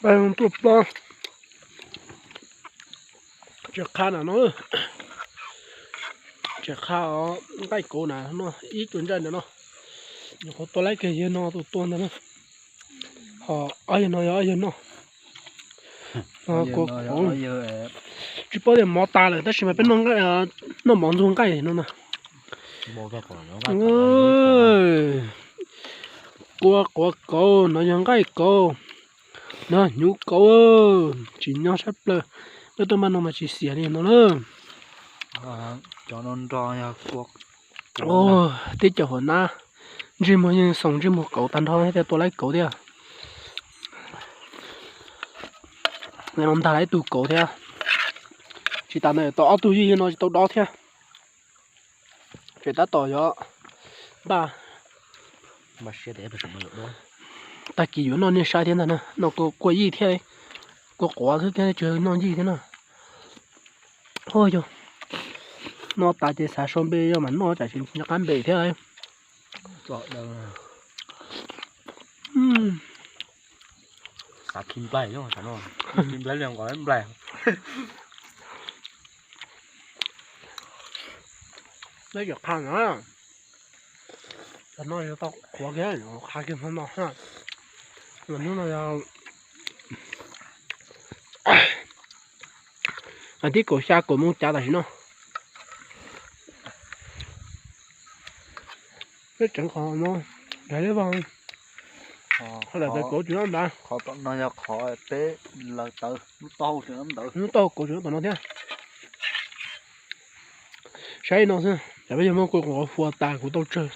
Tuaj plob. Tsev qha na no, tsev qha os, nqaij kauv na no, ib tug ntsaj ntawm no. Nyuam qhuav tua laib kiag yawg no tus tua ntag na. Ho ob yawg no yog ob yawg noj. Tsis paub tias mov tas lawm tab sis mas peb noj mov ntxuag nqaij no na. Qua quav kauv, no yog nqaij kauv, no hnyuv kauv, tsim nyog sab plaws. Peb tuaj npaj no mas tsis xiam li no na. Tib co hua nab, ntsej muag yeej xoom ntsej muag kauv tag nrho thiab, tua laib kauv thiab. Ntag ib tug kauv thiab. Tsis tas ntawd tau ob tug yij no tsis tau dob thiab. Ces tab tom yuav npaj, tag kis yuav noj nej saib thiab ntag na. No kua yij thiab, kua quav xwb thiab tsis noj yij thiab na. Yog noj tas ces xav sau npe yog mas noj tsam tsis nco qab npe thiab. Xav khi nplaig, khi nplaig li nqos nplaig. Neb cov qha na, cov no yog tau qhuav kiag, qha kiag hmo no. Hnub no yog tib kaum xya kaum moo cav tam sim no. Peb tseev qhov no, nrag liab vog, qhov lawm tawv kauv tsis nyob ntawd. Qhov tom no yog qhov peb laws tawv, lub taub hau tseem nyob ntawd, lub taub hau kauv tseem nyob tom no thiab. Saib no xwb, yog peb yog muab kua quav hua tas kuv tau tsawg.